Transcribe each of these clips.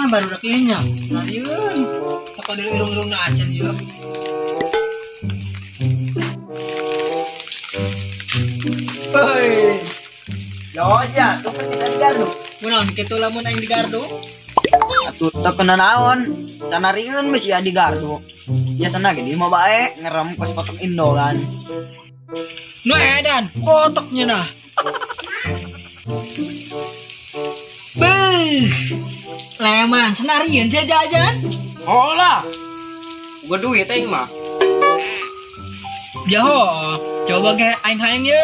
Baru rakinya. Narieun. Apa dari irung-irungna acan ieu. Hoi. Los ya, tuh bisa digardu. Kunaon kitu lamun aing digardu? Atuh teu kena naon. Canarieun geus sia digardu. Biasana ge di mah bae ngerem kos kotok Indo kan. Nu edan, kotoknya nah. Beuh. Leman, senarieun sia jajan. Oh lah. Boga duit aing mah. Jaho, coba ge aing hayang ye.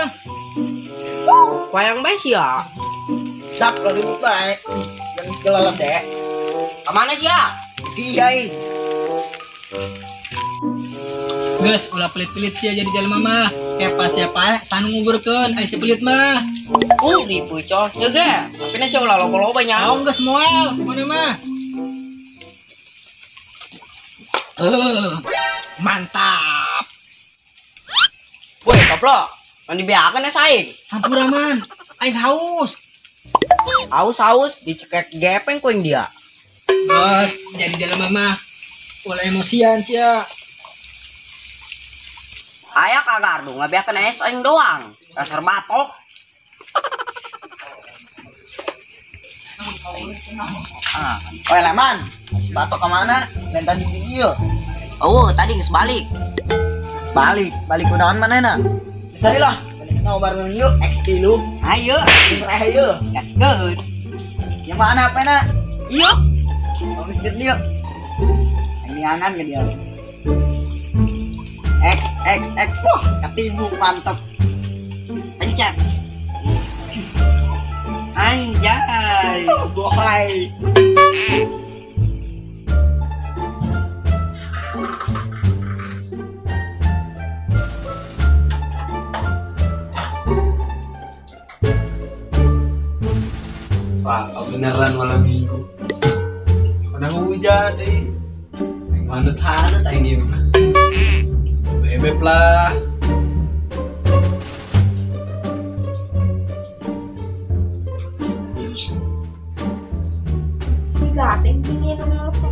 Wayang bae sia. Dak ribut bae. Yang segala lede. Ka mana sia? Iya aing. Geus ulah pelit-pelit sia jadi jalma mah. Kepas siapa sanu ngugurkeun ai si pelit mah. Ribu coh. Teu ge. Tapi na sia ulah loba-loba nya. Aung geus moal, mana mah. Mantap. Woi, goblok. Kan dibeakeun es aing. Hampura man, aing haus. Haus-haus dicekek gepeng ku dia. Bos, jadi jalma mah ulah emosian sia. Aya ka gardu ngabeakeun es aing doang. Dasar batok. Ah, oi leman. Batok ka mana? Lain tadi di dieu. Oh, tadi geus balik. Balik, balik kunaon manehna? Bisa lah. Mau bareng yuk X3. Ayo, ayo. Gaskeun. Yang mana apa na? Yuk. Mau mikir yuk. Angan ke dia. X X X. Wah, ketimu mantep. Pencet. Anjay. Bohai. Wah, beneran malam minggu. Udah hujan deh. Manut-hanut aing ieu mah. Bebek lah. Gaping pingin nelpon.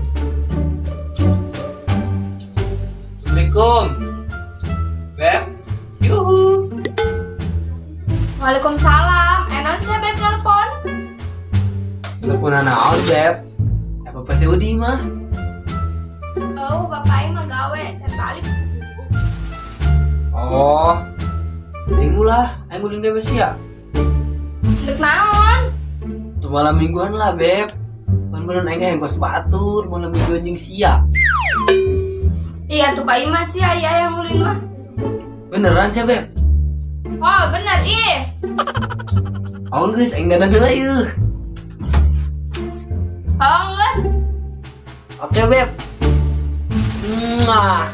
Assalamualaikum. Beb. Yuhu. Waalaikumsalam. Enak sih Beb nelpon. Telepon naon, Beb? Ya bapak si Udi mah. Oh, bapak aing mah gawe, can balik. Oh. Aing ulah, aing ulin gawe sia. Dek naon? Tuh malam mingguan lah, Beb. Pan-panan aing hayang kos batur, malam mingguan jeung sia. Iya tuh ka imah sia, iya yang ulin mah. Beneran sia, Beb? Oh, bener ih. Oh, geus aing dandan heula ieu. Oh, geus. Oke, Beb. Mwah.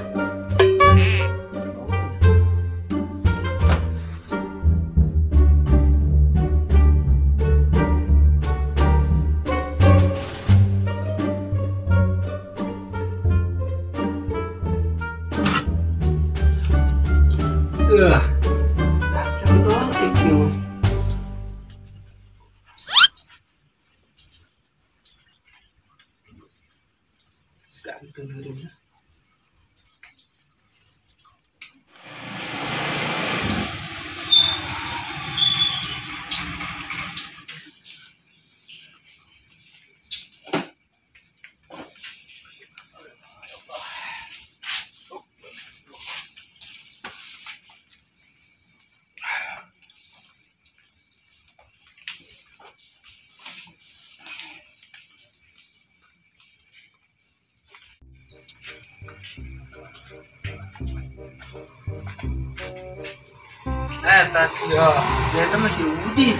Tas ya, ternyata masih Udin.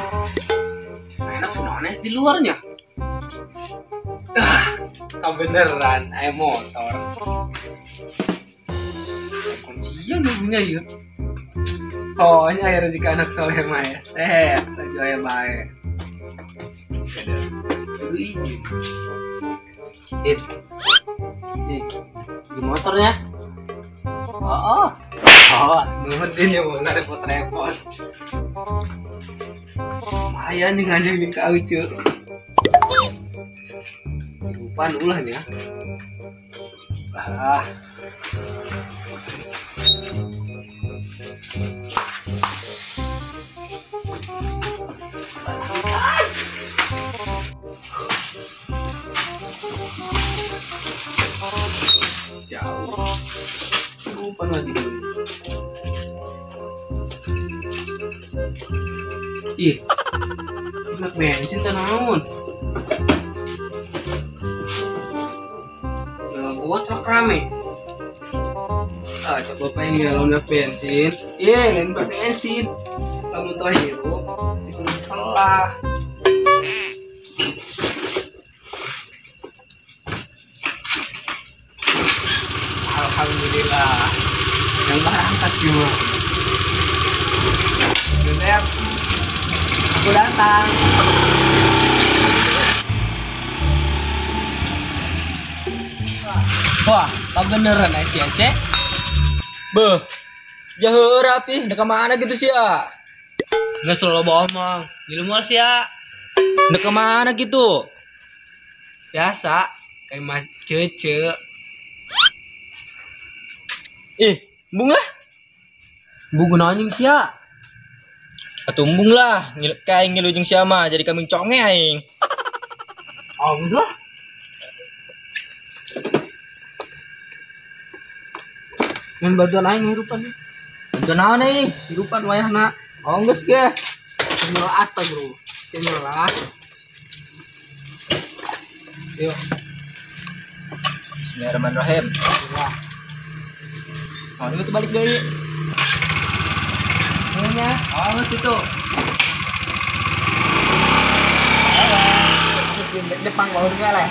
Enak sudah di luarnya. Ah, kebeneran, ayo motor. Kuncinya nunggunya ya. Oh, ini air rezeki anak soleh mah ya. Sehat, laju aya bae. Itu izin. Dit. Nih, di motornya. Oh, oh. Oh, nuhun din ya mau repot-repot. Lumayan nih nganjung di kau, cu. Pan ulahnya. Ah. Jauh. Lupa lagi. Ih. Enak bensin teh naon? Gua truk rame. Ah, coba pengen galon bensin. Ih, lain bensin. Lamun teh hirup, itu salah. Alhamdulillah. Yang berangkat cuma. Beb, aku datang. Wah, tak beneran sih Aceh. Beuh, jauh rapi, udah kemana gitu sih ya? Nggak selalu bohong, ngilu mual sih ya. Udah kemana gitu? Biasa, kayak mas cece. Ih, embung lah. Embung guna anjing sih ya. Atuh embung lah, kayak ngilu jeung sia mah jadi kambing conge aing. Oh, geus lah. Ngan bantuan aing hirupan. Bantuan naon aing? Hirupan wayahna. Oh geus ge. Nyelas ta, Bro. Nyelas. Yuk. Bismillahirrahmanirrahim. Bismillah. Oh, itu balik deui. Nya. Oh, geus itu. Jepang baru lah.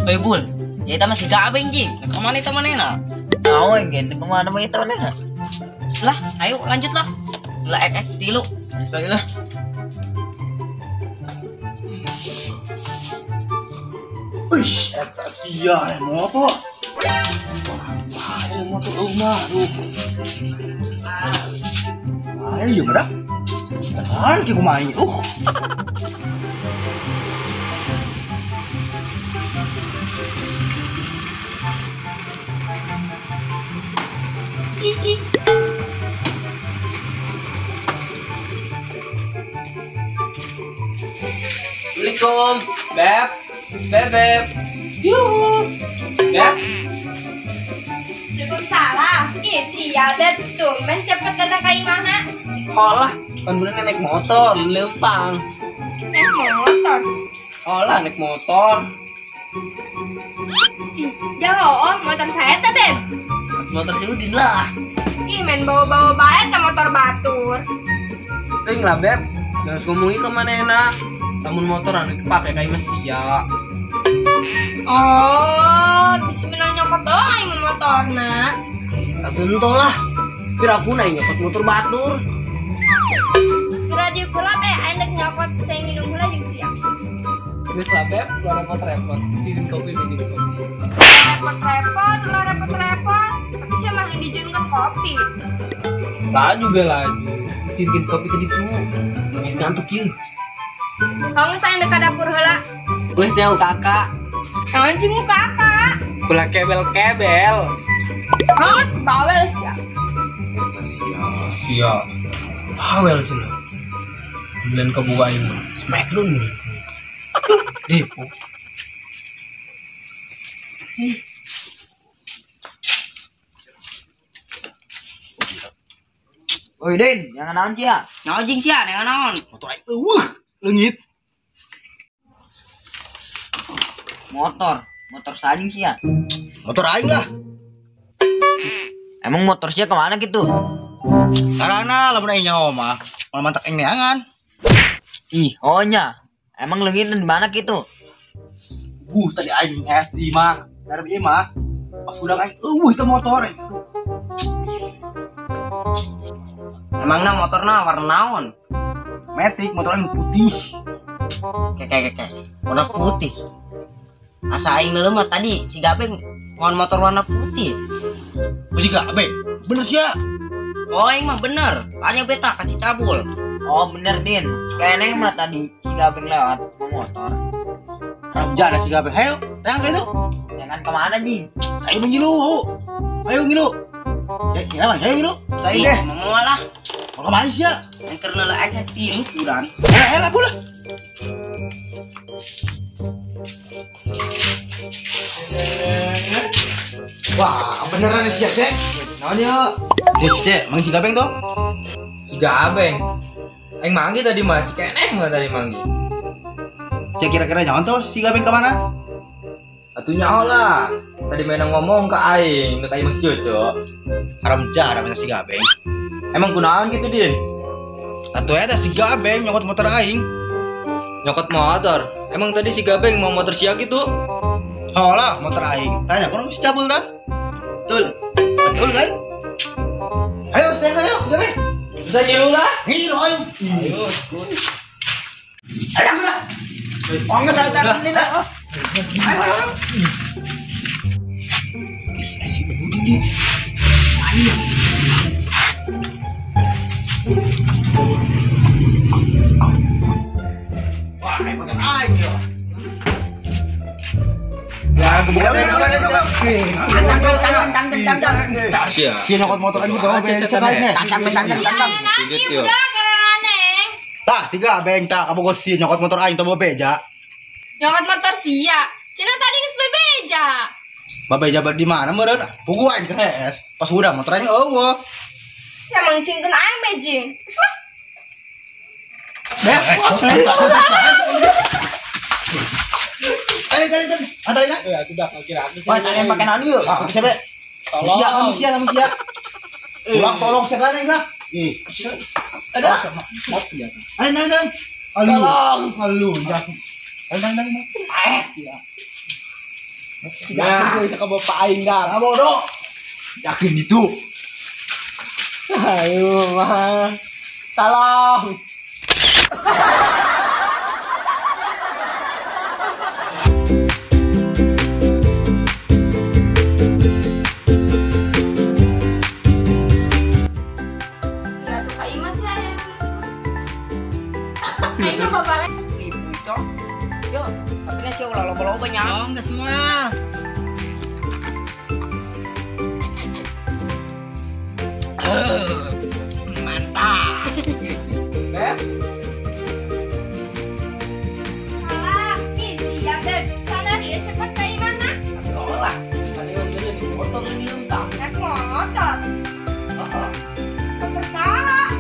Oi Bul, ya kita masih gabeng ji. Kemana itu mana? Tahu yang kemana mau itu mana? Lah, ayo lanjut lah. Lah ek tilu. Saya lah. Uish, eta sia motor. Wah, motor rumah, aduh. Ayo mah dah. Tahan ki kumaha ini. Assalamualaikum, Beb, Beb, Yuhu, Beb. Waalaikumsalam. Ih, sial Beb, tumben cepet datang ka imahna. Holah, pan bulan naik motor, lempang. Naik motor? Holah, naik motor. Ih, jauh, motor saya teh, Beb. Motor si Udin lah. Ih, main bawa-bawa bae teh motor batur. Ting lah, Beb. Jangan ngomongin ke mana enak. Namun motor anu dipake kayak mesia. Oh, bisa menang nyokot doang aing motorna. Atuh entah lah. Pira aku naik nyokot motor batur. Terus geura diukur lah, Beb. Aing dek nyokot cai minum heula jeung sia. Geus lah, Beb, ulah repot-repot. Sieun kopi jeung kopi. Repot-repot, ulah repot-repot. Tapi sia mah dijieunkeun kopi. Laju ge laju. Sieun kopi ke ditu. Nangis ngantuk ieu. Kamu sayang dekat dapur heula. Geus nyaho kakak. Naon cing kakak? Ulah kebel-kebel. Geus bawel sia. Sia. Bawel cenah. Bulan kebuka aing mah. Smackdown. Depo. Oi Din, jangan naon sia. Nyaho jeung sia, jangan naon. Motor aing eueuh, leungit. Motor, motor saling sia. Motor aing lah. Emang motor sia kemana gitu? Karena lamun aing nyaho mah, moal mantak aing neangan. Ih, oh nya. Emang leungit di mana gitu? Tadi aing SD mah, ngarep ieu mah. Pas hudang aing eueuh teh motor. Emangna motorna warna naon? Matic, motor aing putih. Keke warna putih. Asa aing leuleuh mah tadi si Gabe ngon motor warna putih. Oh, si Gabe? Bener sia. Oh, aing mah bener. Tanya beta kasih cabul. Oh, bener Din. Kayaknya mah tadi si Gabeng lewat motor. Ramjana si Gabeng. Ayo, tayang ka itu. Jangan kemana, Ji? Saya mengilu. Ayo ngilu. Ya, ayo ngilu. Saya deh. Mau lah. Mau kemana sih ya? Yang karena lah aja timu kurang. Eh, lah pula. Wah, beneran sih ya, Cek? Naon ya? Cek, manggil si Gabeng tuh? Si Gabeng. Aing manggil tadi mah, cikeneh mah tadi manggil. Cek kira-kira jangan tuh si Gabeng kemana? Atuh nyaho lah. Tadi main ngomong ke aing, ke aing masih cok. Haram jarak si Gabeng. Emang kunaon gitu, Din? Atuh eta si Gabeng nyokot motor aing. Nyokot motor? Emang tadi si Gabeng mau motor sia gitu? Holah, motor aing. Tanya kurang si cabul dah. Betul. Betul kan? Ayo, saya ayo, Gabeng. Bisa ngilu lah. Ngilu ayo. Ayo, ayo lah. Oh, enggak saya tahan ini lah. Ayo, ayo. Ih, si Budi dia. Ayo. Wah, motor aing yo. Ya, Si nyokot motor aing tuh, Tantang. Tah, si Gabeng tah, kamu si nyokot motor aing tuh bebeja. Nyokot motor sia. Cina tadi geus bebeja. Bebeja di mana meureun? Pugu aing keres. Pas udah motor aing eueuh. Ya mangisingkeun aing bejing. Geus lah. Tali tali tali. Ah tali na. Ya sudah kira aku sih. Wah, tali pakai naon ieu? Ah, pakai sebe. Tolong. Sia, sia, sia. Ulang tolong sekali lah. Ih. Aduh. Tali tali tali. Tolong. Alu, jatuh. Tali tali tali. Eh, ya. Nah, bisa ke bapak aing dah. Ah, bodoh. Yakin itu. Ayo, mah. Tolong. Yo, tapi sih ulah loba-loba nya. Oh, enggak semua. Mantap. Beb. Salah, ih siap Beb. Sana dia cepat kayak mana? Tolak. Tadi yang jadi di motor ini entah. Naik motor. Heeh. Motor salah.